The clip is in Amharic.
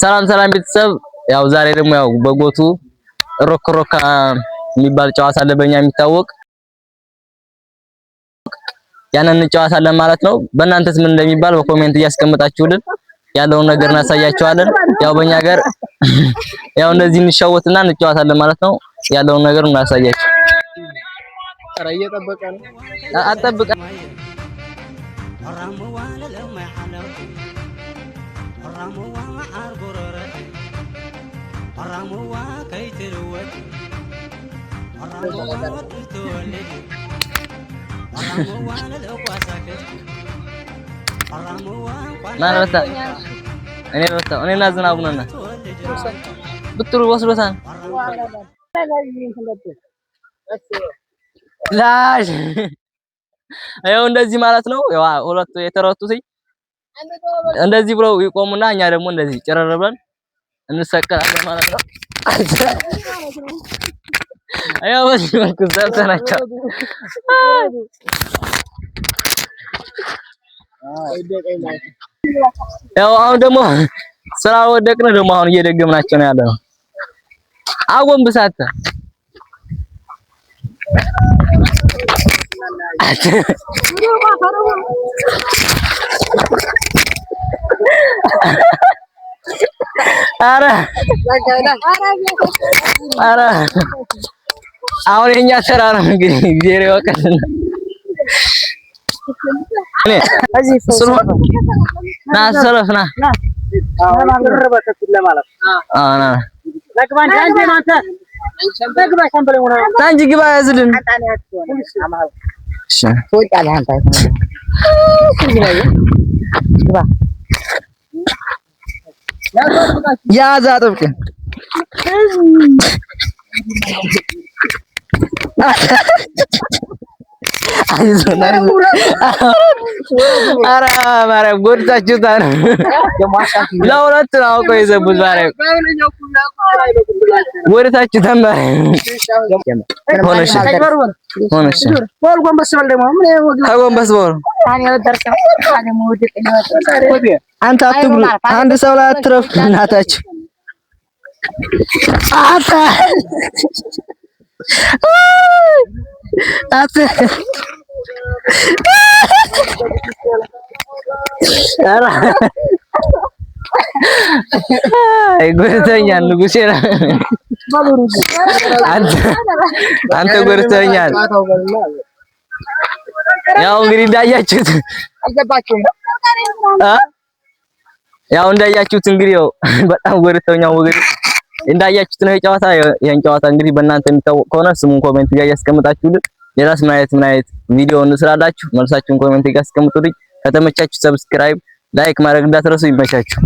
ሰላም ሰላም ቤተሰብ፣ ያው ዛሬ ደግሞ ያው በጎቱ ሮክ ሮካ የሚባል ጨዋታ አለ በእኛ የሚታወቅ፣ ያንን እንጨዋታለን ማለት ነው። በእናንተስ ምን እንደሚባል በ comment እያስቀመጣችሁልን ያለውን ነገር እናሳያችኋለን። ያው በእኛ ሀገር ያው እንደዚህ እንሻወትና እንጨዋታለን ማለት ነው። ያለውን ነገር እናሳያችሁ። ኧረ እየጠበቀ ነው። አጠብቀ ማን ረታ? እኔ ረታ። እኔና ዝናቡ ነን። ብትሩ ወስዶታል። ላሽ ያው እንደዚህ ማለት ነው። ያው ሁለቱ የተረቱት እንደዚህ ብለው ይቆሙና እኛ ደግሞ እንደዚህ ጭረር ብለን እንሰቀላለን ማለት ነው። ያው በዚህ መልኩ ዘብተናቸው። ያው አሁን ደግሞ ስራ ወደቅን፣ ደግሞ አሁን እየደገምናቸው ነው ያለነው። አጎንብሳት ኧረ ኧረ አሁን የኛ ስራ ነው እንግዲህ፣ እግዚአብሔር ይወቅልን። ና ሰለፍ ና እንጂ ግባ ያዝልን። ያዝ አጥብቅ። ኧረ ማርያም ጎድታችሁታል። ለሁለት ነው አውቀው የዘቡት። ማርያም ጎድታችሁታል። ማርያም ሆነሽ ሆነሽ ከጎንበስ በሉ። አንተ አትብሉ። አንድ ሰው ላይ አትረፍ። እናታችሁ አታ አት አይ ጎድተኸኛል፣ ንጉሴ አንተ ጎድተኸኛል። ያው እንግዲህ እንዳያችሁት ያው እንዳያችሁት እንግዲህ ያው በጣም ጎድተኸኛል ወገን፣ እንዳያችሁት ነው የጨዋታ። ይሄን ጨዋታ እንግዲህ በእናንተ የሚታወቅ ከሆነ ስሙን comment ጋር እያስቀምጣችሁልን፣ ሌላስ ምን አይነት ቪዲዮ እንስራላችሁ መልሳችሁን comment ጋር አስቀምጡልኝ። ከተመቻችሁ subscribe፣ like ማድረግ እንዳትረሱ። ይመቻችሁ።